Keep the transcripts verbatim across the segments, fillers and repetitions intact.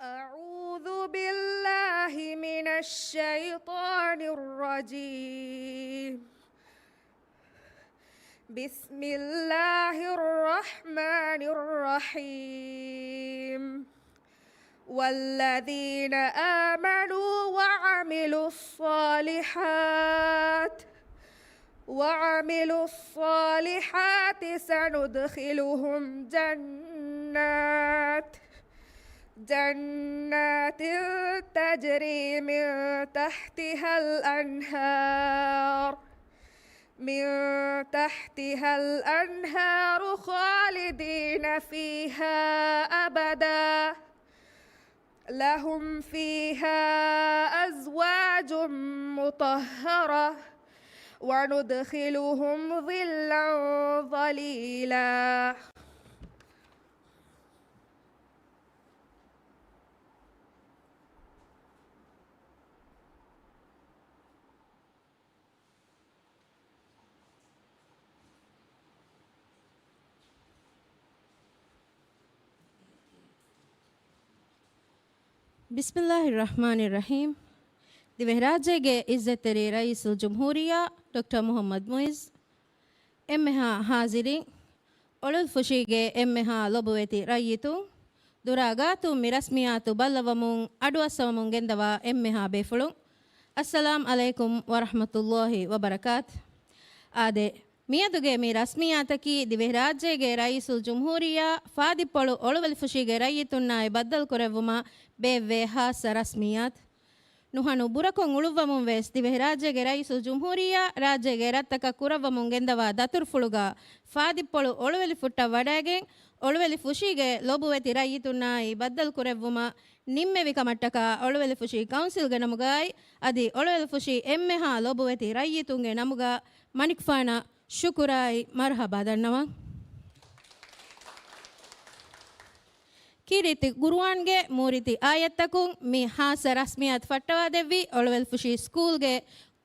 أعوذ بالله من الشيطان الرجيم. بسم الله الرحمن الرحيم. والذين آمنوا وعملوا الصالحات، وعملوا الصالحات سندخلهم جنات، جنات تجري من تحتها الأنهار، من تحتها الأنهار خالدين فيها أبدا، لهم فيها أزواج مطهرة، وندخلهم ظلا ظليلا. ބިސްމިއްލާހި ރަޙްމާނި ރަޙީމް. ދިވެހިރާއްޖޭގެ އިއްޒަތްތެރި ރައީސުލްޖުމްހޫރިއްޔާ ޑޮކްޓަރ މުޙައްމަދު މުޢިއްޒު، އެންމެހާ ޙާޟިރީން، އޮޅުވެލިފުށީގެ އެންމެހާ ލޮބުވެތި ރައްޔިތުން، ދުރާ ގާތުން މި ރަސްމިއްޔާތު ބައްލަވަމުން އަޑުއައްސަވަމުން ގެންދަވާ އެންމެހާ ބޭފުޅުން، އައްސަލާމް ޢަލައިކުމް ވަރަޙްމަތުﷲި ވަބަރަކާތު. އާދެ، މިއަދުގެ މި ރަސްމިއްޔާތަކީ ދިވެހިރާއްޖޭގެ ރައީސުލްޖުމްހޫރިއްޔާ ފާދިއްޕޮޅު އޮޅުވެލިފުށީގެ ރައްޔިތުންނާއި ބައްދަލުކުރެއްވުމަށް ބޭއްވޭ ޚާއްޞަ ރަސްމިއްޔާތު. ނުހަނު ބުރަކޮށް އުޅުއްވަމުން ވެސް ދިވެހިރާއްޖޭގެ ރައީސުލްޖުމްހޫރިއްޔާ ރާއްޖޭގެ ރަށްތަކަށް ކުރައްވަމުން ގެންދަވާ ދަތުރުފުޅުގަ ފާދިއްޕޮޅު އޮޅުވެލި ފުއްޓަށް ވަޑައިގެން، އޮޅުވެލި ފުށީގެ ލޮބުވެތި ރައްޔިތުންނާއި ބައްދަލުކުރެއްވުމަށް ނިންމެވި ކަމަށްޓަކާ އޮޅުވެލިފުށީ ކައުންސިލްގެ ނަމުގައި އަދި އޮޅުވެލިފުށީ އެންމެހާ ލޮބުވެތި ރައްޔިތުންގެ ނަމުގަ މަނިކުފާނަށް ޝުކުރާއި މަރުޙަބާ ދަންނަވަން. ކީރިތި ޤުރުއާންގެ މޫރިތި އާޔަތްތަކުން މި ޚާއްޞަ ރަސްމިއްޔާތު ފައްޓަވާދެއްވީ އޮޅުވެލިފުށީ ސްކޫލްގެ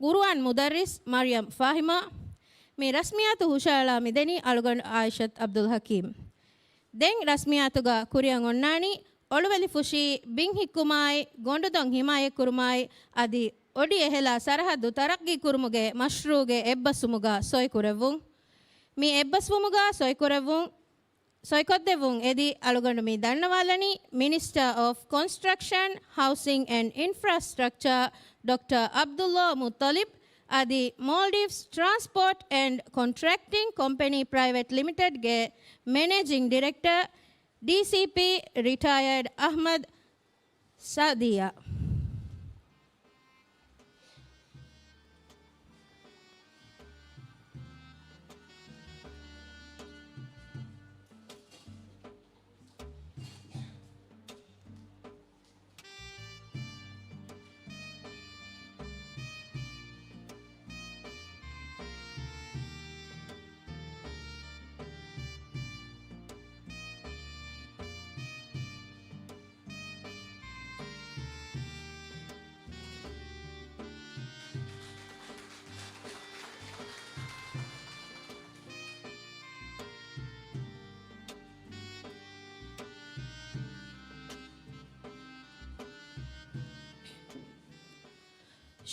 ޤުރުއާން މުދައްރިސް މަރްޔަމް ފާހިމާ. މި ރަސްމިއްޔާތު ހުށައަޅާ މިދެނީ އަޅުގަނޑު އާއިޝަތު ޢަބްދުލް ޙަކީމް. ދެން ރަސްމިއްޔާތުގަ ކުރިއަށް އޮންނާނީ އޮޅުވެލިފުށީ ބިން ހިއްކުމާއި، ގޮނޑުދޮން ހިމާޔަތްކުރުމާއި އަދި އޮޑި އެހެލާ ސަރަޙައްދު ތަރައްޤީކުރުމުގެ މަޝްރޫޢުގެ އެއްބަސްވުމުގަ ސޮއިކުރެއްވުން. މި އެއްބަސްވުމުގަ ސޮއިކުރެއްވުން، ސޮއިކޮށްދެއްވުން އެދި އަޅުގަނޑު މި ދަންނަވާލަނީ މިނިސްޓަރ އޮފް ކޮންސްޓްރަކްޝަން، ހައުސިން އެންޑް އިންފްރާސްޓްރަކްޗާ ޑޮކްޓަރ ޢަބްދުﷲ މުއްޠަލިބް އަދި މޯލްޑިވްސް ޓްރާންސްޕޯޓް އެންޑް ކޮންޓްރެކްޓިން ކޮމްޕެނީ ޕްރައިވެޓް ލިމިޓެޑްގެ މެނޭޖިން ޑިރެކްޓަރ، ޑީސީޕީ، ރިޓަޔަރޑް އަޙްމަދު ސަޢުދީއާ.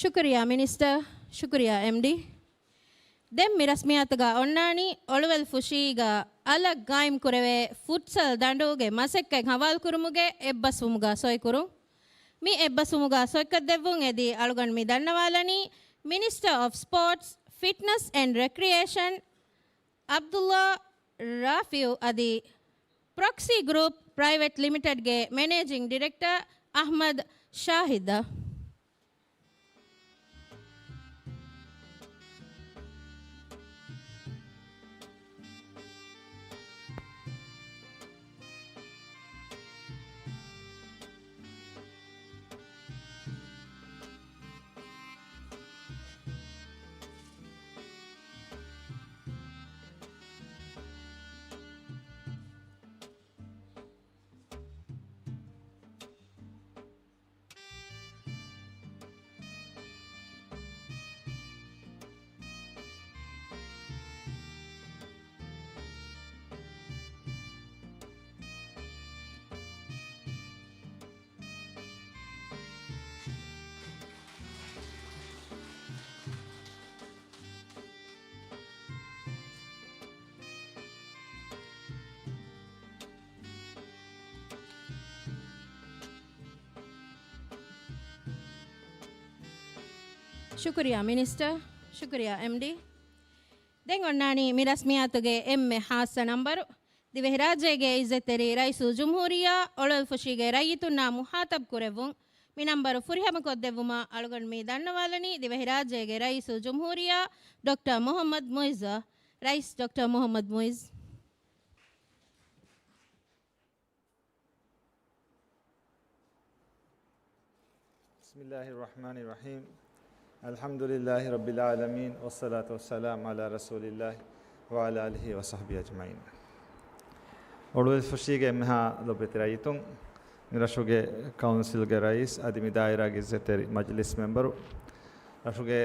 ޝުކުރިއްޔާ މިނިސްޓަރ، ޝުކުރިއްޔާ އެމްޑީ. ދެން މި ރަސްމިއްޔާތުގަ އޮންނާނީ އޮޅުވެލިފުށީގަ އަލަށް ގާއިމްކުރެވޭ ފުޓްސަލް ދަނޑުގެ މަސައްކަތް ހަވާލުކުރުމުގެ އެއްބަސްވުމުގަ ސޮއިކުރުން. މި އެއްބަސްވުމުގަ ސޮއްކަށްދެއްވުން އެދި އަޅުގަނޑު މި ދަންނަވާލަނީ މިނިސްޓަރ އޮފް ސްޕޯޓްސް، ފިޓްނަސް އެންޑް ރެކްރިއޭޝަން ޢަބްދުﷲ ރާފިޢު އަދި ޕްރޮކްސީ ގްރޫޕް ޕްރައިވެޓް ލިމިޓެޑްގެ މެނޭޖިން ޑިރެކްޓަރ އަޙްމަދު ޝާހިދަށް. ޝުކުރިއްޔާ މިނިސްޓަރ. ޝުކުރިއްޔާ އެމްޑީ. ދެން އޮންނާނީ މި ރަސްމިއްޔާތުގެ އެންމެ ހާއްސަ ނަންބަރު. ދިވެހިރާއްޖޭގެ އިއްޒަތްތެރި ރައީސުލްޖުމްހޫރިއްޔާ، އޮޅުވަލުފުށީގެ ރައްޔިތުންނާ މުހާތަބް ކުރެއްވުން. މި ނަންބަރު ފުރިހަމަކޮށްދެއްވުމަށް އަޅުގަނޑު މި ދަންނަވާލަނީ ދިވެހިރާއްޖޭގެ ރައީސުލްޖުމްހޫރިއްޔާ ޑޮކްޓަރ މުޙައްމަދު މުޢިއްޒަށް. ރައީސް ޑޮކްޓަރ މުޙައްމަދު މުޢިއްޒު. بسم الله الرحمن الرحيم. الحمد لله رب العالمين، والصلاة والسلام على رسول الله وعلى آله وصحبه أجمعين. އޮޅުވަލުފުށީގެ އެންމެހާ ލޮބުވެތި ރައްޔިތުން، މިރަށުގެ ކައުންސިލްގެ ރައީސް އަދި މި ދާއިރާގެ އިއްޒަތްތެރި މަޖިލިސް މެމްބަރު، ރަށުގެ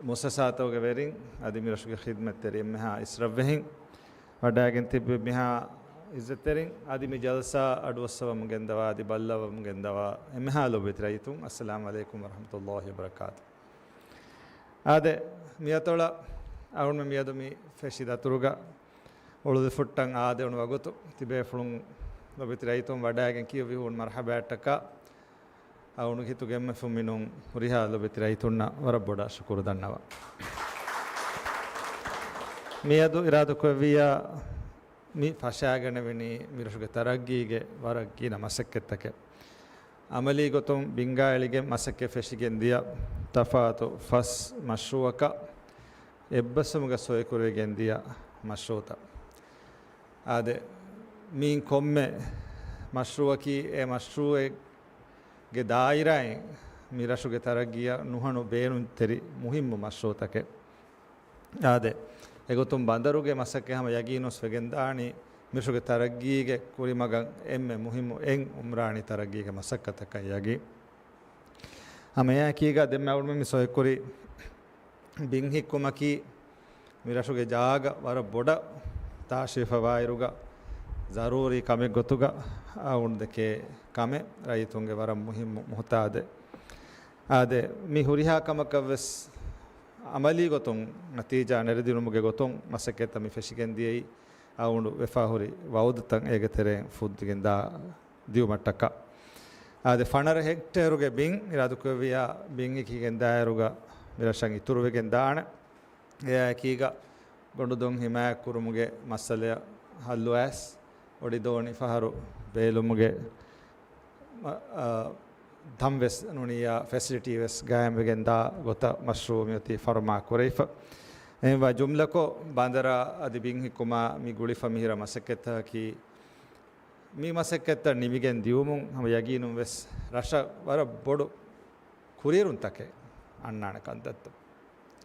މުއައްސަސާތަކުގެ ވެރިން އަދި މިރަށުގެ ޚިދްމަތްތެރި އެންމެހާ އިސްރަށްވެހިން، ވަޑައިގެން ތިއްބެވި މިހާ އިއްޒަތްތެރިން އަދި މި ޖަލްސާ އަޑުއައްސަވަމުން ގެންދަވާ އަދި ބައްލަވަމުން ގެންދަވާ އެންމެހާ ލޮބުވެތި ރައްޔިތުން، އައްސަލާމު ޢަލައިކުމް ވަރަޙްމަތުﷲ ވަބަރަކާތު. އާދެ، މިއަތޮޅަށް އަޅުގަނޑުމެން މިއަދު މި ފެށި ދަތުރުގަ އޮޅުވަލުފުއްޓަށް އާދެވުނު ވަގުތު ތިބޭފުޅުން ލޮބުވެތި ރައްޔިތުން ވަޑައިގެން ކިޔުއްވި ހޫނު މަރްޙަބާއަށްޓަކާ އަޅުގަނޑު ހިތުގެ އެންމެ ފުންމިނުން ހުރިހާ ލޮބުވެތި ރައްޔިތުންނަށް ވަރަށް ބޮޑަށް ޝުކުރު ދަންނަވަން. މިއަދު އިރާދަކުރެއްވިއްޔާ މި ފަށާގަނެވެނީ މިރަށުގެ ތަރައްގީގެ ވަރަށް ގިނަ މަސައްކަތްތަކެއް. އަމަލީ ގޮތުން ބިންގާ އެޅިގެން މަސައްކަތް ފެށިގެން ދިޔަ، ތަފާތު ފަސް މަޝްރޫއަކަށް އެއްބަސްވުމުގަ ސޮއިކުރެވިގެން ދިޔަ މަޝްރޫއުތައް. އާދެ، މިއިން ކޮންމެ މަޝްރޫއަކީ އެ މަޝްރޫއެއްގެ ދާއިރާއިން މި ރަށުގެ ތަރައްގީއަށް ނުހަނު ބޭނުންތެރި މުހިއްމު މަޝްރޫއުތަކެއް. އާދެ، އެގޮތުން ބަނދަރުގެ މަސައްކަތް ހަމަ ޔަގީނުވެސް ވެގެންދާނީ، މިރަށުގެ ތަރައްގީގެ ކުރިމަގަށް އެންމެ މުހިއްމު އެއް އުމްރާނީ ތަރައްގީގެ މަސައްކަތަކަށް ޔަގީން. ހަމައެއާއެކީގަ ދެންމެ އަޅުގަނޑުމެން މި ސޮއިކުރި ބިން ހިއްކުމަކީ، މިރަށުގެ ޖާގަ ވަރަށް ބޮޑަށް ތާށިވެފަވާއިރުގަ، ޒަރޫރީ ކަމެއް ގޮތުގަ އަޅުގަނޑު ދެކޭ ކަމެއް، ރައްޔިތުންގެ ވަރަށް މުހިއްމު މުހުތާދެއް. އާދެ، މި ހުރިހާ ކަމަކަށްވެސް އަމަލީ ގޮތުން ނަތީޖާ ނެރެދިނުމުގެ ގޮތުން މަސައްކަތްތައް މި ފެށިގެން ދިޔައީ، އަޅުގަނޑު ވެފާހުރި ވައުދުތައް އޭގެ ތެރެއިން ފުއްދިގެން ދާ ދިއުމަށްޓަކާ. އާދެ، ފަނަރަ ހެކްޓޭރުގެ ބިން އިރާދަކުރެއްވިއްޔާ، ބިން ހިއްކިގެން ދާއިރުގަ މިރަށަށް އިތުރުވެގެން ދާނެ. އެއާއެކީގަ ގޮނޑުދޮން ހިމާޔަތްކުރުމުގެ މައްސަލައަށް ހައްލު އައިސް، އޮޑިދޯނި ފަހަރު ބޭލުމުގެ މަ-، އާ، ތަން ވެސް ނޫނިއްޔާ، ފެސިލިޓީ ވެސް ގާއިމްވެގެން ދާ ގޮތަށް މަޝްރޫއު މިއޮތީ ފަރުމާ ކުރެވިފަ. އެހެންވާ ޖުމްލަކޮށް، ބަނދަރާ އަދި ބިން ހިއްކުމާ މި ގުޅިފަ މިހިރަ މަސައްކަތްތަކަކީ، މި މަސައްކަތްތައް ނިމިގެން ދިއުމުން ހަމަ ޔަގީނުން ވެސް ރަށަށް ވަރަށް ބޮޑު ކުރިއެރުންތަކެއް އަންނާނެ ކަންތައްތައް.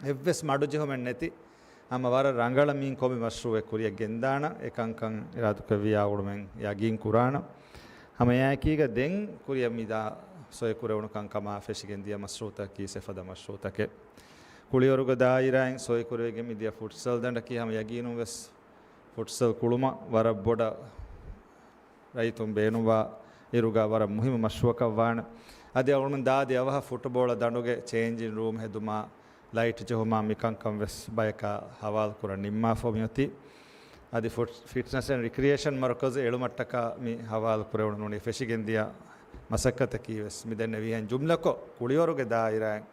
އެއްވެސް މަޑުޖެހުމެއް ނެތި، ހަމަ ވަރަށް ރަނގަޅަށް މިއިން ކޮންމެ މަޝްރޫއެއް ކުރިއަށް ގެންދާނަން، އެކަންކަން އިރާދަކުރެއްވިއްޔާ އަޅުގަނޑުމެން ޔަގީން ކުރާނަން. ހަމައެއާއެކީގަ ދެން ކުރިއަށް މިދާ ސޮއިކުރެވުނު ކަންކަމާ ފެށިގެން ދިޔަ މަޝްރޫއުތަކަކީ އެފަދަ މަޝްރޫއުތަކެއް. ކުޅިވަރުގެ ދާއިރާއިން ސޮއިކުރެވިގެން މިދިޔަ ފުޓްސަލް ދަނޑަކީ ހަމަ ޔަގީނުން ވެސް ފުޓްސަލް ކުޅުމަށް ވަރަށް ބޮޑަށް ރައްޔިތުން ބޭނުންވާ އިރުގަ ވަރަށް މުހިއްމު މަޝްރޫއަކަށް ވާނެ. އަދި އަޅުގަނޑު ދާދި އަވަހަށް ފުޓުބޯޅަ ދަނޑުގެ ޗޭންޖިން ރޫމް ހެދުމާ، ލައިޓް ޖެހުމާ މިކަންކަން ވެސް ބަޔަކާ ހަވާލު ކުރަން ނިންމާފަ މިއޮތީ. އަދި ފުޓް-، ފިޓްނަސް އެންޑް ރިކްރިއޭޝަން މަރުކަޒު އެޅުމަށްޓަކާ މި ހަވާލު ކުރެވުނު ނޫނީ ފެށިގެން ދިޔަ މަސައްކަތަކީ ވެސް މި ދެންނެވިހެން ޖުމްލަކޮށް ކުޅިވަރުގެ ދާއިރާއިން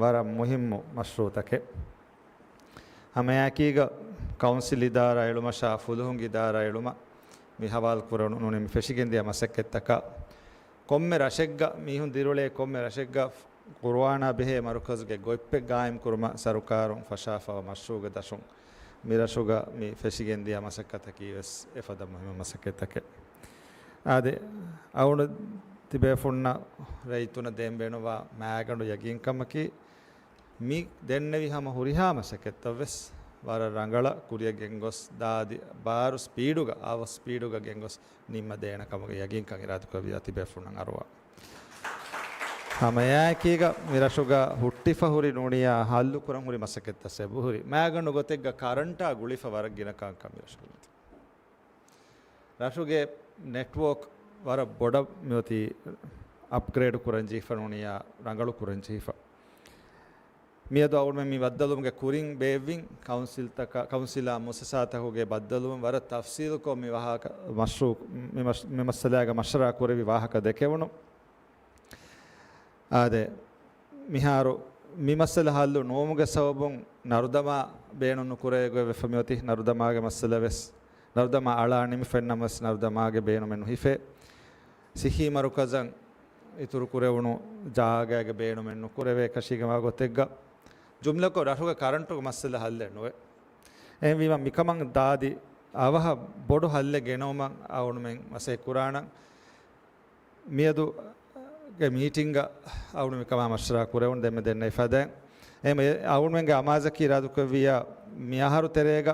ވަރަށް މުހިއްމު މަޝްރޫއުތަކެއް. ހަމައެއާއެކީގަ ކައުންސިލް އިދާރާ އެޅުމަށާ ފުލުހުން އިދާރާ އެޅުމަށް މި ހަވާލު ކުރެވުނު ނޫނީ މި ފެށިގެން ދިޔަ މަސައްކަތްތަކަށް ކޮންމެ ރަށެއްގަ މީހުން ދިރިއުޅޭ ކޮންމެ ރަށެއްގަ ޤުރުއާނާ ބެހޭ މަރުކަޒުގެ ގޮތްޕެއް ގާއިމް ކުރުމަށް ސަރުކާރުން ފަށާފަވާ މަޝްރޫއުގެ ދަށުން މި ރަށުގަ މި ފެށިގެން ދިޔަ މަސައްކަތަކީ ވެސް އެފަދަ މުހިއްމު މަސައްކަތްތަކެއް. އާދެ، އަޅުގަނޑު ތިބޭފުންނަށް ރައްޔިތުންނަށް ދޭން ބޭނުންވާ މާގަނޑު ޔަގީންކަމަކީ، މި ދެންނެވި ހަމަ ހުރިހާ މަސައްކަތްތައް ވެސް ވަރަށް ރަނގަޅަށް ކުރިއަށް ގެންގޮސް، ދާދި ބާރު ސްޕީޑުގަ، އަވަހު ސްޕީޑުގަ ގެންގޮސް ނިންމަދޭނެ ކަމުގެ ޔަގީންކަން އިރާދަކުރެއްވިއްޔާ ތިބޭފުންނަށް އަރުވާ. ހަމައެއާއެކީގަ މި ރަށުގަ ހުއްޓިފަ ހުރި ނޫނިއްޔާ ހައްލު ކުރަން ހުރި މަސައްކަތްތައް އެބަހުރި. މާގަނޑު ގޮތެއްގަ ކަރަންޓާ ގުޅިފަ ވަރަށް ގިނަ ކަންކަން މި ރަށުގަ މިއޮތީ. ރަށުގެ ނެޓްވޯކް ވަރަށް ބޮޑަށް މިއޮތީ އަޕްގްރޭޑް ކުރަން ޖެހިފަ ނޫނިއްޔާ ރަނގަޅު ކުރަން ޖެހިފަ. މިއަދު އަޅުގަނޑުމެން މި ބައްދަލުވުމުގެ ކުރިން ބޭއްވިން ކައުންސިލްތަކަށް، ކައުންސިލާ މުއައްސަސާތަކުގެ ބައްދަލުވުން ވަރަށް ތަފްސީލުކޮށް މި ވާހަކަ މަޝްރޫ-، މި މަސް-، މި މައްސަލާގެ މަޝްވަރާ ކުރެވި ވާހަކަ ދެކެވުނު. އާދެ، މިހާރު މި މައްސަލަ ހައްލު ނުވުމުގެ ސަބަބުން ނަރުދަމާ ބޭނުން ނުކުރޭ ގޮތް ވެފަ މިއޮތީ. ނަރުދަމާގެ މައްސަލަ ވެސް، ނަރުދަމާ އަޅާ ނިމިފައިންނަމަވެސް ނަރުދަމާގެ ބޭނުމެއް ނުހިފޭ. ސިއްހީ މަރުކަޒަށް އިތުރު ކުރެވުނު ޖާގައިގެ ބޭނުމެއް ނުކުރެވޭ އެކަށީގެންވާ ގޮތެއްގަ. ޖުމްލަކޮށް ރަށުގެ ކަރަންޓުގެ މައްސަލަ ހައްލެއް ނުވޭ. އެހެންވީމަ މިކަމަށް ދާދި އަވަހަށް ބޮޑު ހައްލެއް ގެނައުމަށް އަޅުގަނޑުމެން މަސައްކަތް ކުރާނަން. މިއަދުގެ މީޓިންގަ އަޅުގަނޑު މިކަމާ މަޝްވަރާ ކުރެވުނު ދެންމެ ދެންނެވި ފަދައިން. އެހެން އަޅުގަނޑުމެންގެ އަމާޒަކީ އިރާދަކުރެއްވިއްޔާ މި އަހަރު ތެރޭގަ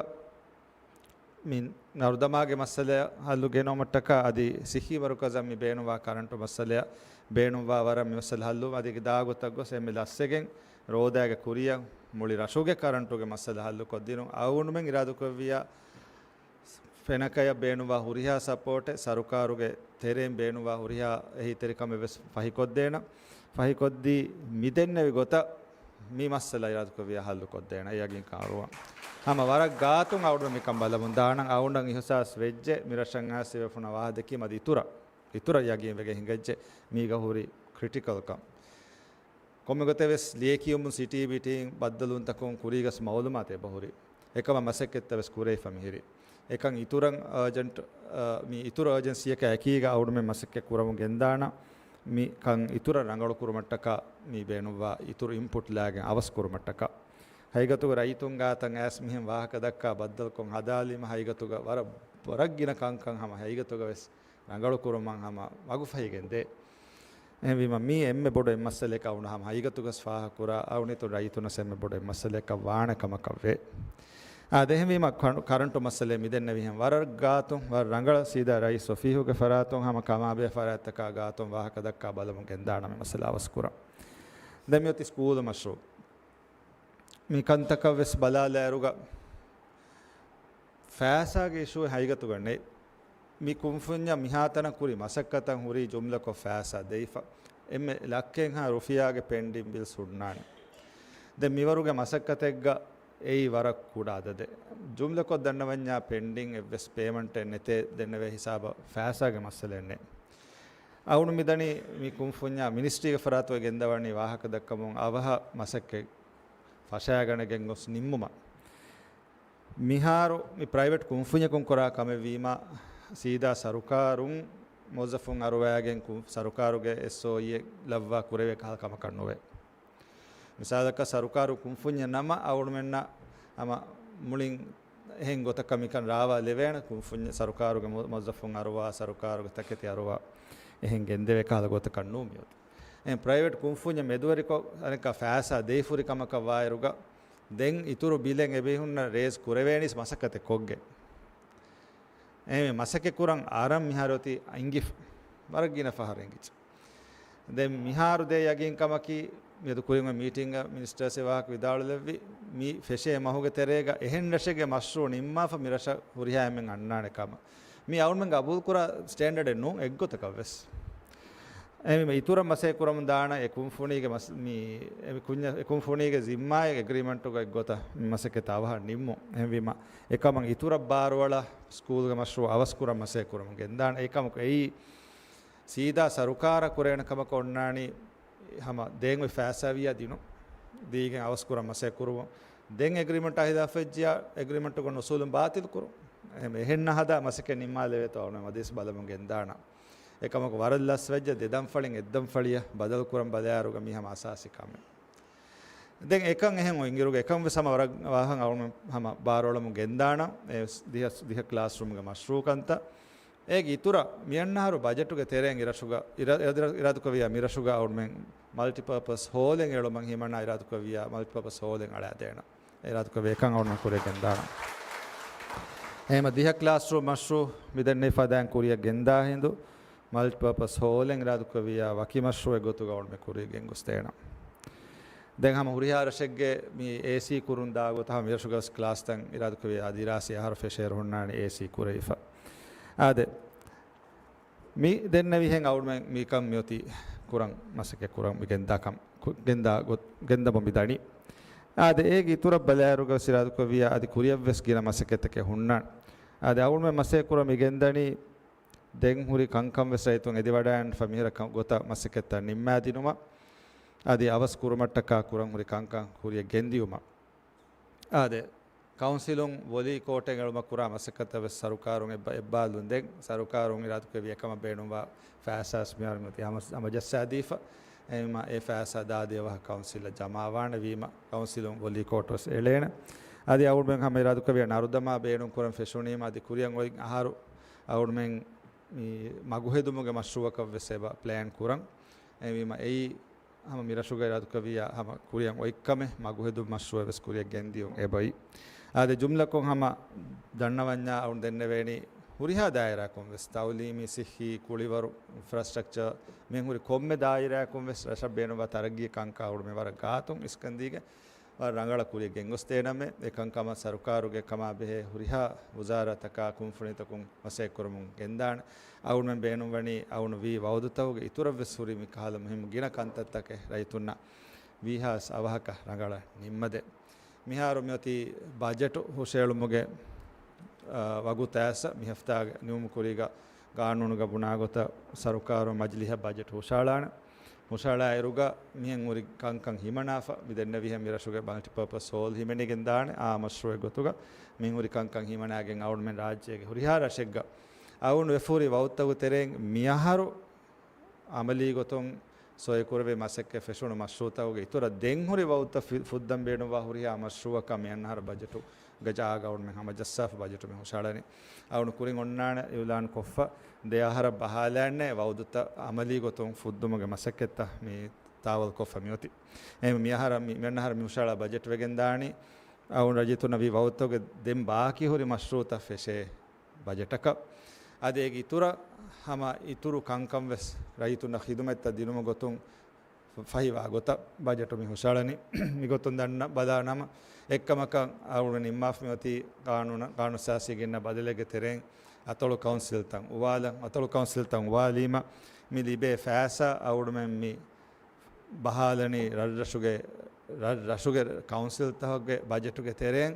މި ނަރުދަމާގެ މައްސަލަ ހައްލު ގެނައުމަށްޓަކާ އަދި ސިއްހީ މަރުކަޒަށް މި ބޭނުންވާ ކަރަންޓު މައްސަލައަށް ބޭނުންވާ ވަރަށް މި މައްސަލަ ހައްލު އަދި ދާ ގޮތަށް ގޮސް އެންމެ ލަސްވެގެން ރޯދައިގެ ކުރިއަށް މުޅި ރަށުގެ ކަރަންޓުގެ މައްސަލަ ހައްލު ކޮށްދިނުން. އަޅުގަނޑުމެން އިރާދަކުރެއްވިއްޔާ ފެނަކަޔަށް ބޭނުންވާ ހުރިހާ ސަޕޯޓެއް، ސަރުކާރުގެ ތެރެއިން ބޭނުންވާ ހުރިހާ އެހީތެރިކަމެއް ވެސް ފަހިކޮށްދޭނަން. ފަހިކޮށްދީ މިދެންނެވި ގޮތަށް މި މައްސަލަ އިރާދަކުރެއްވިއްޔާ ހައްލު ކޮށްދޭނަން. އެ ޔަގީންކަން އަރުވާން. ހަމަ ވަރަށް ގާތުން އަޅުގަނޑު މިކަން ބަލަމުން ދާނަން. އަޅުގަނޑަށް އިހުސާސް ވެއްޖެ މި ރަށަށް އައިސް އެބަ ފުނަ ވާހަކަ ދެއްކީމަ އަދި އިތުރަށް، އިތުރަށް ޔަގީން ވެގެން ހިނގައްޖެ މީގަ ހުރި ކްރިޓިކަލްކަން. ކޮންމެ ގޮތެއް ވެސް ލިޔެކިޔުމުން ސިޓީ މީޓިން ބައްދަލުވުންތަކުން ކުރީގަސް މައުލޫމާތު އެބަހުރި. އެކަމަށް މަސައްކަތްތައް ވެސް ކުރެވިފަ މިހިރީ. އެކަން އިތުރަށް އާޖެންޓް، އާ، މި އިތުރު އާޖެންސީއަކާ އެކީގަ އަޅުގަނޑުމެން މަސައްކަތް ކުރަމުން ގެންދާނަން. މި ކަން އިތުރަށް ރަނގަޅު ކުރުމަށްޓަކާ މި ބޭނުންވާ އިތުރު އިންޕުޓް ލާގެން އަވަސް ކުރުމަށްޓަކާ. ހަގީގަތުގަ ރައްޔިތުން ގާތަށް އައިސް މިހެން ވާހަކަ ދައްކާ ބައްދަލުކޮށް ހަދާލީމަ ހަގީގަތުގަ ވަރަށް، ވަރަށް ގިނަ ކަންކަން ހަމަ ހަގީގަތުގަ ވެސް ރަނގަޅު ކުރުމަށް ހަމަ މަގުފަހިގެން ދޭ. އެހެންވީމަ މީ އެންމެ ބޮޑު އެއްމަސްއަލައެއް އަޅުގަނޑު ހަމަ ހަގީގަތުގަސް ފާހަގަކުރާ އަޅުގަނޑު ރައްޔިތުންނަށް އެންމެ ބޮޑު އެއްމަސްއަލައަކަށް ވާނެ ކަމަކަށް ވޭ. އާދެ، އެހެންވީމަ ކަން-، ކަރަންޓު މައްސަލައެއް މިދެންނެވިހެން ވަރަށް ގާތުން، ވަރަށް ރަނގަޅަށް ސީދާ ރައީސް އޮފީހުގެ ފަރާތުން ހަމަ ކަމާބެހޭ ފަރާތްތަކާ ގާތުން ވާހަކަ ދައްކާ ބަލަމުން ގެންދާނަމޭ މައްސަލަ އަވަސްކުރަން. ދެން މިއޮތީ ސްކޫލު މަޝްރޫއު. މި ކަންތަކަށް ވެސް ބަލާލާއިރުގަ ފައިސާގެ އިޝޫ ހަގީގަތުގަ ނެތް. މި ކުންފުންޏަށް މިހާތަނަށް ކުރި މަސައްކަތަށް ހުރީ ޖުމްލަކޮށް ފައިސާ ދެވިފަ. އެންމެ ލައްކައެއްހާ ރުފިޔާގެ ޕެންޑިން ބިލްސް ހުންނާނެ. ދެން މިވަރުގެ މަސައްކަތެއްގަ އެއީ ވަރަށް ކުޑަ އަދަދެއް. ޖުމްލަކޮށް ދަންނަވަންޏާ ޕެންޑިން އެއްވެސް ޕޭމަންޓެއް ނެތޭ ދެންނެވޭ ހިސާބަށް ފައިސާގެ މައްސަލައެއް ނެތް. އަޅުގަނޑު މިދަނީ މި ކުންފުންޏާ މިނިސްޓްރީގެ ފަރާތުގަ ގެންދަވަނީ ވާހަކަ ދައްކަމުން އަވަހަށް މަސައްކަތް ފަށައިގަނެގެން ގޮސް ނިންމުމަށް. މިހާރު މި ޕްރައިވެޓް ކުންފުންޏަކުން ކުރާ ކަމެއްވީމަ، ސީދާ ސަރުކާރުން މުވައްޒަފުން އަރުވައިގެން ކުން-، ސަރުކާރުގެ އެސްއޯއީއެއް ލައްވާ ކުރެވޭ ކަހަލަ ކަމަކަށް ނުވޭ. މިސާލަކަށް ސަރުކާރު ކުންފުންޏެއް ނަމަ، އަޅުގަނޑުމެންނަށް ހަމަ މުޅިން އެހެން ގޮތަކަށް މިކަން ރާވާ ލެވޭނެ. ކުންފުންޏެއް ސަރުކާރުގެ މު-، މުވައްޒަފުން އަރުވާ، ސަރުކާރުގެ ތަކެތި އަރުވާ، އެހެން ގެންދެވޭ ކަހަލަ ގޮތަކަށް ނޫން މިއޮތީ. އެހެން ޕްރައިވެޓް ކުންފުންޏެއް މެދުވެރިކޮށް، އަނެއްކާ ފައިސާ ދެވިފަހުރި ކަމަކަށް ވާއިރުގަ، ދެން އިތުރު ބިލެއް އެބޭފުޅުންނަށް ރޭޒް ކުރެވޭނީސް މަސައްކަތެއް ކޮށްގެން. އެހެންވެ، މަސައްކަތް ކުރަން އަރަން މިހާރު އޮތީ އިނގިފަ. ވަރަށް ގިނަ ފަހަރު އެނގިއްޖެ. ދެން މިހާރު ދޭ ޔަގީންކަމަކީ، މިއަދު ކުރިން އޮތް މީޓިންގަ މިނިސްޓަރސް އެ ވާހަކަ ވިދާޅުލެއްވި، މި ފެށޭ މަހުގެ ތެރޭގަ އެހެން ރަށެއްގެ މަޝްރޫއު ނިންމާފަ މި ރަށަށް ހުރިހާ އެންމެން އަންނާނެ ކަމަށް. މި އަޅުގަނޑުމެން ގަބޫލުކުރާ ސްޓޭންޑަޑެއް ނޫން އެއްގޮތަކަށް ވެސް. އެހެންވީމަ އިތުރަށް މަސައްކަތް ކުރަމުން ދާނަން އެ ކުންފުނީގެ މަސް-، މި އެ ކުންޏަ-، އެ ކުންފުނީގެ ޒިންމާއެއް އެގްރީމަންޓުގަ އެއްގޮތަށް މި މަސައްކަތް އަވަހަށް ނިންމުން. އެހެންވީމަ އެކަމަށް އިތުރަށް ބާރުއަޅާ ސްކޫލްގެ މަޝްރޫއު އަވަސްކުރަން މަސައްކަތް ކުރަމުން ގެންދާނަން. އެކަމަކު އެއީ ސީދާ ސަރުކާރަށް ކުރެވޭނެ ކަމަކަށް އޮންނާނީ ހަމަ ދޭން އޮތް ފައިސާ ވިޔާ ދިނުން. ދީގެން އަވަސްކުރަން މަސައްކަތް ކުރުމުން. ދެން އެގްރީމަންޓާ ހިލާފަށް ޖިޔާ އެގްރީމަންޓުގެ އުސޫލުން ބާތިލް ކުރުން. އެހެން އެހެން ނަހަދާ މަސައްކަތް ނިންމާލެވޭތޯ އަޅުގަނޑު މަޖިލިސް ބަލަމުން ގެންދާނަން. އެކަމަކު ވަރަށް ލަސްވެއްޖެ ދެ ދަންފަޅިން އެއް ދަންފަޅިއަށް ބަދަލުކުރަން ބަލާއިރުގަ މީ ހަމަ އަސާސީ ކަމެއް. ދެން އެކަން އެހެން އޮތް އިނގިރުގަ އެކަން ވެސް ހަމަ ވަރަށް ވާހަކަ އަޅުގަނޑު ހަމަ ބާރުއަޅަމުން ގެންދާނަން. އެ ދިހަ، ދިހަ ކްލާސްރޫމްގެ މަޝްރޫއު ކަންތައް. އޭގެ އިތުރަށް މިއަންނަ އަހަރު ބަޖެޓުގެ ތެރެއިން އިރަށުގަ، އިރަ-، އިރަ-، އިރާދަކުރެއްވިއްޔާ މިރަށުގަ އަޅުގަނޑުމެން މަލްޓިޕާޕަސް ހޯލެއް އެޅުމަށް ހިމަނާ އިރާދަކުރެއްވިއްޔާ މަލްޓިޕާޕަސް ހޯލެއް އަޅާދޭނަން. އިރާދަކުރެއްވި އެކަން އަޅުގަނޑު ކުރިއަށް ގެންދާނަން. އެހެންވީމަ ދިހަ ކްލާސްރޫމް މަޝްރޫއު މިދެންނެވި ފަދައިން ކުރިއަށް ގެންދާ ހިނދު، މަލްޓިޕާޕަސް ހޯލެއް އިރާދަކުރެއްވިއްޔާ ވަކި މަޝްރޫއެއް ގޮތުގަ އަޅުގަނޑު ކުރިއަށް ގެންގޮސްދޭނަން. ދެން ހަމަ ހުރިހާ ރަށެއްގެ މި އޭސީ ކުރުން ދާ ގޮތަށް ހަމަ މިރަށުގަވެސް ކްލާސްތައް އިރާދަކުރެއްވިއްޔާ ދިރާސީ އަހަރު ފެށޭއިރު ހުންނާނީ އޭސީ ކުރެވިފަ. އާދެ، މި ދެންނެވިހެން އަޅުގަނޑުމެން މިކަން މިއޮތީ ކުރަން މަސައްކަތް ކުރަން މި ގެންދާ ކަން، ކު-، ގެންދާ ގޮ-، ގެންދަމުން މިދަނީ. އާދެ، އޭގެ އިތުރަށް ބަލާއިރުގަވެސް އިރާދަކުރެއްވިއްޔާ އަދި ކުރިއަށްވެސް ގިނަ މަސައްކަތްތަކެއް ހުންނާނެ. އާދެ، އަޅުގަނޑުމެން މަސައްކަތް ކުރަން މި ގެންދަނީ ދެން ހުރި ކަންކަން ވެސް ރައްޔިތުން އެދިވަޑައިގަންނަފަ މިހިރަ ކަ-، ގޮތަށް މަސައްކަތްތައް ނިންމާދިނުމަށް. އަދި އަވަސް ކުރުމަށްޓަކާ ކުރަން ހުރި ކަންކަން ކުރިއަށް ގެންދިޔުމަށް. އާދެ، ކައުންސިލުން ވޮލީ ކޯޓެއް އެޅުމަށް ކުރާ މަސައްކަތަށް ވެސް ސަރުކާރުން އެއްބަ-، އެއްބާލުން ދެން، ސަރުކާރުން އިރާދަކުރެއްވި އެކަމަށް ބޭނުންވާ ފައިސާ ވެސް މިހާރު މިއޮތީ ހަމަ-، ހަމަޖައްސާދީފަ. އެހެންވީމަ އެ ފައިސާ ދާދޭ އަވަހަށް ކައުންސިލަށް ޖަމާވާނެ ވީމަ، ކައުންސިލުން ވޮލީ ކޯޓު ވެސް އެޅޭނެ. އަދި އަޅުގަނޑުމެން ހަމަ އިރާދަކުރެއްވިޔާ ނަރުދަމާ ބޭނުން ކުރަން ފެށުނީމަ، އަދި ކުރިއަށް އޮތް އަހަރު އަޅުގަނޑުމެން މި މަގުހެދުމުގެ މަޝްރޫއަކަށް ވެސް އެބަ ޕްލޭން ކުރަން. އެހެންވީމަ އެއީ ހަމަ މިރަށުގަ އިރާދަކުރެއްވިޔާ ހަމަ ކުރިއަށް އޮތްކަމެއް، މަގުހެދުން މަޝްރޫއެއް ވެސް ކުރިއަށް ގެންދިޔުން އެބައި. އާދެ، ޖުމްލަކޮށް ހަމަ ދަންނަވަންޏާ އަޅުން ދެންނެވޭނީ ހުރިހާ ދާއިރާއަކުން ވެސް، ތައުލީމީ، ސިއްހީ، ކުޅިވަރު، އިންފްރާސްޓްރަކްޗަރ، މިހުރި ކޮންމެ ދާއިރާއަކުން ވެސް ރަށަށް ބޭނުންވާ ތަރައްގީ ކަންކާ އަޅުގަނޑުމެން ވަރަށް ގާތުން އިސްކަންދީގެން ވަރަށް ރަނގަޅަށް ކުރިއަށް ގެންގޮސްދޭނަމޭ. އެ ކަންކަމަށް ސަރުކާރުގެ ކަމާ ބެހޭ ހުރިހާ ވުޒާރާތަކާ ކުންފުނިތަކުން މަސައްކަތްކުރަމުން ގެންދާނެ. އަޅުގަނޑުމެން ބޭނުންވަނީ އަޅުގަނޑު ވީ ވައުދުތަކުގެ އިތުރަށް ވެސް ހުރި މިކަހަލަ މުހިއްމު ގިނަ ކަންތައްތަކެއް ރައްޔިތުންނަށް ވީހާވެސް އަވަހަކަށް ރަނގަޅަށް ނިންމަދޭ. މިހާރު މިއޮތީ ބަޖެޓު ހުށައެޅުމުގެ، އާ، ވަގުތު އައިސް މި ހަފްތާގެ ނިމުމުގެ ކުރީގަ ގާނޫނުގަ ބުނާ ގޮތަށް ސަރުކާރުން މަޖިލީހަށް ބަޖެޓު ހުށައަޅާނެ. ހުށައަޅާއިރުގަ މިހެން ހުރި ކަންކަން ހިމަނާފަ، މި ދެންނެވިހެން މި ރަށުގެ މަލްޓިޕާޕަސް ހޯލް ހިމެނިގެން ދާނެ އާ މަޝްރޫއެއް ގޮތުގަ. މި ހުރި ކަންކަން ހިމަނާގެން އަޅުގަނޑުމެން ރާއްޖޭގެ ހުރިހާ ރަށެއްގަ އަޅުގަނޑު ވެފަހުރި ވައުދުތަކުގެ ތެރެއިން މިއަހަރު އަމަލީ ގޮތުން ސޮއިކުރެވޭ މަސައްކަތް ފެށުނު މަޝްރޫއުތަކުގެ އިތުރަށް ދެން ހުރި ވައުދުތައް ފި-، ފުއްދަން ބޭނުންވާ ހުރިހާ މަޝްރޫއަކަށް މިއަންނަ އަހަރު ބަޖެޓުގެ ޖާގަ އަޅުގަނޑުމެން ހަމަޖައްސާފަ ބަޖެޓު މި ހުށައަޅަނީ. އަޅުގަނޑު ކުރިން އޮންނާނެ އިއުލާން ކޮށްފަ ދެ އަހަރަށް ބަހާލާންނޭ ވައުދުތައް އަމަލީ ގޮތުން ފުއްދުމުގެ މަސައްކަތްތައް މި ތާވަލް ކޮށްފަ މިއޮތީ. އެހެން މިއަހަރަށް މި-، މިއަންނަ އަހަރަށް މި ހުށައަޅާ ބަޖެޓު ވެގެން ދާނީ އަޅުގަނޑު ރައްޔިތުންނަށް ވީ ވައުދުތަކުގެ ދެން ބާކީ ހުރި މަޝްރޫއުތައް ފެށޭ ބަޖެޓަކަށް. އަދި އޭގެ އިތުރަށް ހަމަ އިތުރު ކަންކަން ވެސް ރައްޔިތުންނަށް ޚިދުމަތްތައް ދިނުމުގެ ގޮތުން ފަހިވާ ގޮތަށް ބަޖެޓު މި ހުށައަޅަނީ. މިގޮތުން ދަންނަ ބަލާ ނަމަ، އެއްކަމަކަށް އަޅުގަނޑު ނިންމާފަ މިއޮތީ ޤާނޫނަށް، ޤާނޫނު އަސާސީ ގެންނަ ބަދަލެއްގެ ތެރެއިން އަތޮޅު ކައުންސިލްތައް އުވާލަން. އަތޮޅު ކައުންސިލްތައް އުވާލީމަ، މި ލިބޭ ފައިސާ އަޅުގަނޑުމެން މި ބަހާލަނީ ރަށްރަށުގެ، ރަށްރަށުގެ ކައުންސިލްތަކުގެ ބަޖެޓުގެ ތެރެއިން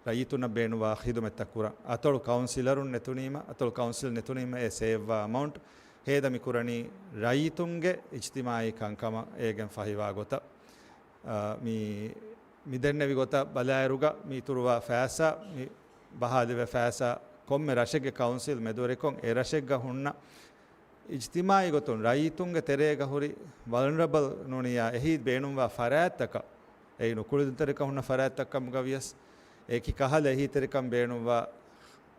ރައްޔިތުންނަށް ބޭނުންވާ ޚިދުމަތްތައް ކުރަން. އަތޮޅު ކައުންސިލަރުން ނެތުނީމަ، އަތޮޅު ކައުންސިލް ނެތުނީމަ އެ ސޭވްވާ އަމައުންޓް ހޭދަ މިކުރަނީ ރައްޔިތުންގެ އިޖްތިމާޢީ ކަންކަމަށް އޭގެން ފަހިވާ ގޮތަށް. އާ، މި، މި ދެންނެވި ގޮތަށް ބަލާއިރުގަ މި އިތުރުވާ ފައިސާ، މި ބަހާލެވޭ ފައިސާ ކޮންމެ ރަށެއްގެ ކައުންސިލް މެދުވެރިކޮށް އެ ރަށެއްގަ ހުންނަ އިޖްތިމާޢީ ގޮތުން ރައްޔިތުންގެ ތެރޭގަ ހުރި ވަލްނަރަބަލް ނޫނިއްޔާ އެހީ ބޭނުންވާ ފަރާތްތަކަށް، އެއީ ނުކުޅެދުންތެރިކަން ހުންނަ ފަރާތްތައް ކަމުގަ ވިޔަސް، އެކި ކަހަލަ އެހީތެރިކަން ބޭނުންވާ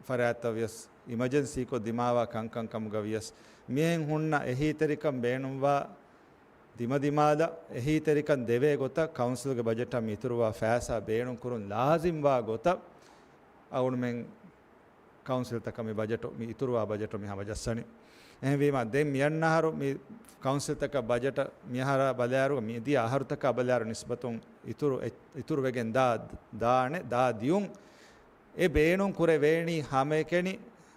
ފަރާތްތައް ވިޔަސް، އިމަޖެންސީކޮށް ދިމާވާ ކަންކަން ކަމުގަ ވިޔަސް، މިހެން ހުންނަ އެހީތެރިކަން ބޭނުންވާ ދިމަދިމާލަށް އެހީތެރިކަން ދެވޭ ގޮތަށް ކައުންސިލްގެ ބަޖެޓަށް މި އިތުރުވާ ފައިސާ ބޭނުންކުރުން ލާޒިމްވާ ގޮތަށް އަޅުގަނޑުމެން ކައުންސިލްތަކަށް މި ބަޖެޓު، މި އިތުރުވާ ބަޖެޓު މި ހަމަޖައްސަނީ. އެހެންވީމަ، ދެން މިއަންނަ އަހަރު މި ކައުންސިލްތަކަށް ބަޖެޓަށް މިއަހަރާ ބަލާއިރު، މިދިޔަ އަހަރުތަކާ ބަލާއިރު ނިސްބަތުން އިތުރު، އެ، އިތުރުވެގެން ދާ، ދާނެ، ދާ ދިޔުން އެ ބޭނުން ކުރެވޭނީ ހަމައެކަނި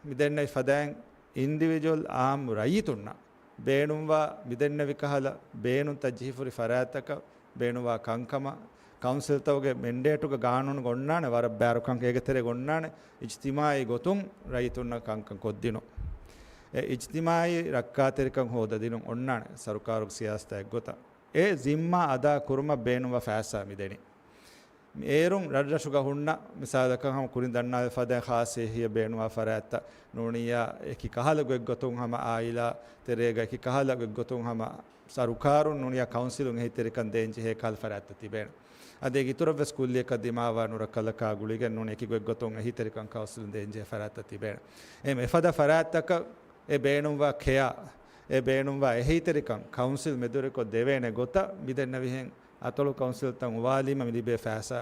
މިދެންނެވި ފަދައިން އިންޑިވިޖުއަލް އާއްމު ރައްޔިތުންނަށް ބޭނުންވާ މިދެންނެވި ކަހަލަ ބޭނުންތައް ޖެހިފުރި ފަރާތްތަކަށް ބޭނުންވާ ކަންކަމަށް ކައުންސިލްތަކުގެ މެންޑޭޓުގަ ގާނޫނުގަ އޮންނާނެ ވަރަށް ބާރުކަން އޭގެ ތެރޭގަ އޮންނާނެ އިޖްތިމާޢީ ގޮތުން ރައްޔިތުންނަށް ކަންކަން ކޮށްދިނުން. އެ އިޖްތިމާޢީ ރައްކާތެރިކަން ހޯދަދިނުން އޮންނާނެ ސަރުކާރުގެ ސިޔާސަތާ އެއްގޮތަށް. އެ ޒިންމާ އަދާ ކުރުމަށް ބޭނުންވާ ފައިސާ މިދެނީ. އޭރުން ރަށްރަށުގަ ހުންނަ މިސާލަކަށް ހަމަ ކުރިން ދަންނާލި ފަދައިން ޚާއްޞަ އެހީއެއް ބޭނުންވާ ފަރާތްތައް ނޫނިއްޔާ އެކި ކަހަލަ ގޮތްގޮތުން ހަމަ އާއިލާ ތެރޭގަ އެކި ކަހަލަ ގޮތްގޮތުން ހަމަ ސަރުކާރުން ނޫނިއްޔާ ކައުންސިލުން އެހީތެރިކަން ދޭންޖެހޭ ކަހަލަ ފަރާތްތައް ތިބޭނެ. އަދި އޭގެ އިތުރަށް ވެސް ކުއްލިއަކަށް ދިމާވާ ނުރައްކަލަކާ ގުޅިގެން ނޫނީ އެކި ގޮތްގޮތުން އެހީތެރިކަން ކައުންސިލުން ދޭންޖެހޭ ފަރާތްތައް ތިބޭނެ. އެ މި އެފަދަ ފަރާތްތަކަށް އެ ބޭނުންވާ ކެޔާ، އެ ބޭނުންވާ އެހީތެރިކަން ކައުންސިލް މެދުވެރިކޮށް ދެވޭނެ ގޮތަށް މިދެންނެވިހެން އަތޮޅު ކައުންސިލްތައް އުވާލީމަ މި ލިބޭ ފައިސާ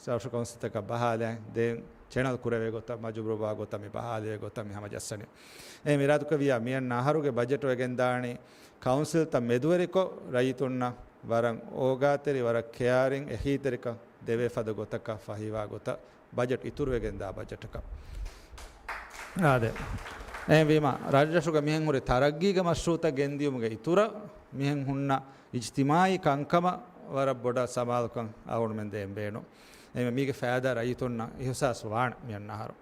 ރަށު ކައުންސިލްތަކަށް ބަހާލައި ދޭން ޗެނަލް ކުރެވޭ ގޮތަށް، މަޖުބޫރުވާ ގޮތަށް މި ބަހާލެވޭ ގޮތަށް މި ހަމަޖައްސަނީ. އެ މިރާދުކުރެއްވިޔާ މިއަންނަ އަހަރުގެ ބަޖެޓު ވެގެންދާނީ ކައުންސިލްތައް މެދުވެރިކޮށް ރައްޔިތުންނަށް ވަރަށް އޯގާތެރި، ވަރަށް ކެޔާރިން އެހީތެރިކަން ދެވޭ ފަދަ ގޮތަކަށް ފަހިވާ ގޮތަށް ބަޖެޓް އިތުރުވެގެންދާ ބަޖެޓަކަށް. އާދެ. އެހެންވީމަ، ރަށްރަށުގަ މިހެން ހުރި ތަރައްގީގެ މަޝްރޫއުތައް ގެންދިޔުމުގެ އިތުރަށް މިހެން ހުންނަ އިޖްތިމާޢީ ކަންކަމަށް ވަރަށް ބޮޑަށް ސަމާލުކަން އަޅުގަނޑުމެން ދޭން ބޭނުން. އެހެންވެ، މީގެ ފައިދާ ރައްޔިތުންނަށް އިހުސާސް ވާނެ މިއަންނަ އަހަރު.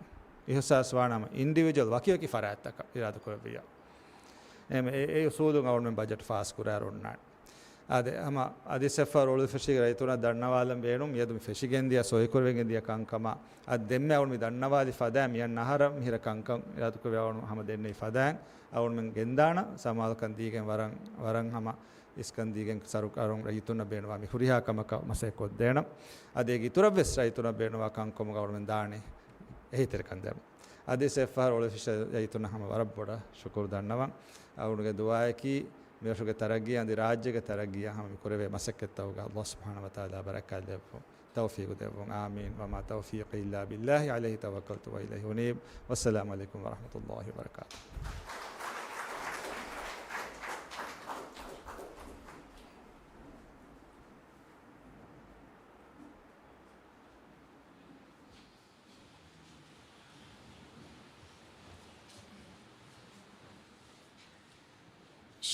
އިހުސާސް ވާނަމަ އިންޑިވިޖުއަލް ވަކިވަކި ފަރާތްތަކަށް އިރާދަކުރެއްވިއްޔާ. އެހެންވެ، އެ، އެ އުސޫލުން އަޅުގަނޑުމެން ބަޖެޓް ފާސް ކުރާއިރު އޮންނާނެ. އާދެ، ހަމަ އަދި ސެފަ ރޯޅު ފެށިގެ ރައްޔިތުންނަށް ދަންނަވާލަން ބޭނުން. މިއަދު މި ފެށިގެންދިޔަ ސޮއިކުރެވެގެންދިޔަ ކަންކަމަށް އަދި ދެންމެ އަޅު މި ދަންނަވާލި ފަދައިން މިއަންނަ އަހަރަށް މިހިރަ ކަންކަން އިރާދަކުރެވި އަޅު ހަމަ ދެންނެވި ފަދައިން އަޅުމެން ގެންދާނަ ސަމާލުކަން ދީގެން ވަރަށް، ވަރަށް ހަމަ އިސްކަން ދީގެން ސަރުކާރުން ރައްޔިތުންނަށް ބޭނުންވާ މި ހުރިހާ ކަމަކަށް މަސައްކަތް ކޮށްދޭނަ. އަދި އޭގެ އިތުރަށްވެސް ރައްޔިތުންނަށް ބޭނުންވާ ކަންކަމުގަ އަޅުމެން ދާނެ އެހީތެރިކަން ދޭން. އަދި ސެފަ ރޯޅު ފެށި ރައްޔިތުންނަށް ހަމަ ވަރަށް ބޮޑަށް ޝުކުރު ދަންނަވަން. އަޅުގެ ދުޢާއަކީ މިރަށުގެ ތަރައްގީ އަދި ރާއްޖޭގެ ތަރައްގީއަށް ހަމަ މި ކުރެވޭ މަސައްކަތްތަކުގަ ﷲ ސުބްޙާނަހޫ ވަތަޢާލާ ބަރަކާތް ދެއްވުން، ތައުފީޤު ދެއްވުން. އާމީން. ވަމާ ތައުފީޤީ އިއްލާ ބިއްލާހި ޢަލައިހި ތަވައްކަލްތު ވައިލައިހި އުނީބް. ވައްސަލާމު ޢަލައިކުމް ވަރަޙްމަތުﷲި ވަބަރަކާތުހު.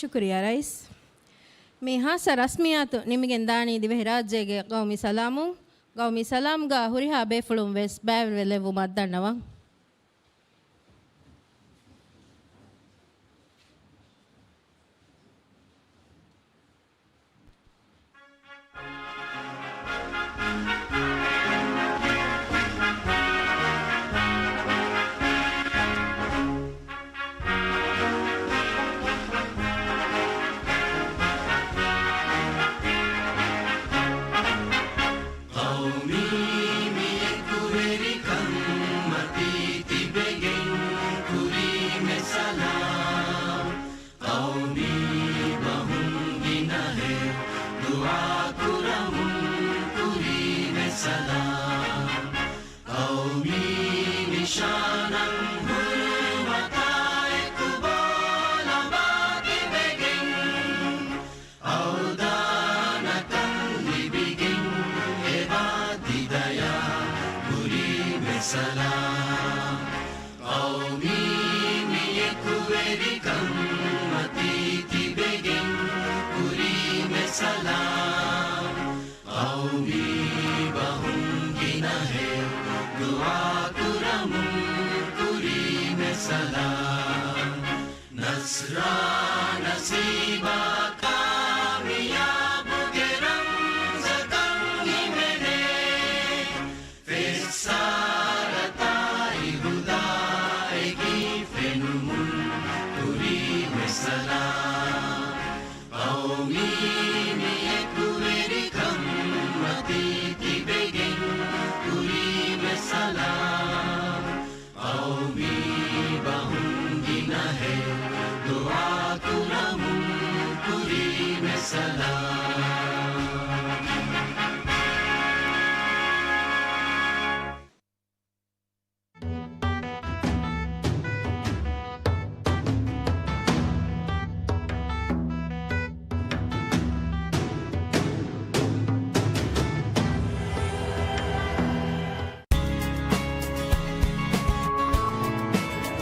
ޝުކުރިއްޔާ ރައީސް. މި ހާއްސަ ރަސްމިއްޔާތު ނިމިގެން ދާނީ ދިވެހިރާއްޖޭގެ ޤައުމީ ސަލާމުން. ޤައުމީ ސަލާމްގަ ހުރިހާ ބޭފުޅުން ވެސް ބައިވެރިވެ ލެއްވުމަށް ދަންނަވަން. ޤައުމީ މި އެކުވެރިކަން މަތީ ތިބެގެން ކުރީމެ ސަލާމް. ޤައުމީ ބަހުން ގިނަހެއް ދުޢާ ކުރަމުން ކުރީމެ ސަލާމް. ޤައުމީ ނިޝާނަށް ހުރުމަތާ އެކު ބޯލަނބާ ތިބެގެން، އަވްދާނަކަން ލިބިގެން އެބާ ތިދަޔާ ކުރީމެ ސަލާމް. ޤައުމީ މި އެކުވެރިކަން މަތީ ތިބެގެން ކުރީމެ ސަލާމް. ޤައުމީ ބަހުން ގިނަހެއް ދުޢާ ކުރަމުން ކުރީމެ ސަލާމް. ނަޞްރާ ނަސީބާ ކާމިޔާބުގެ ރަމްޒަކަށް ހިމެނޭ. ފެއްސާރަތާއި ހުދާއެކީ ފެނުމުން ކުރީމެ ސަލާމް. ޤައުމީ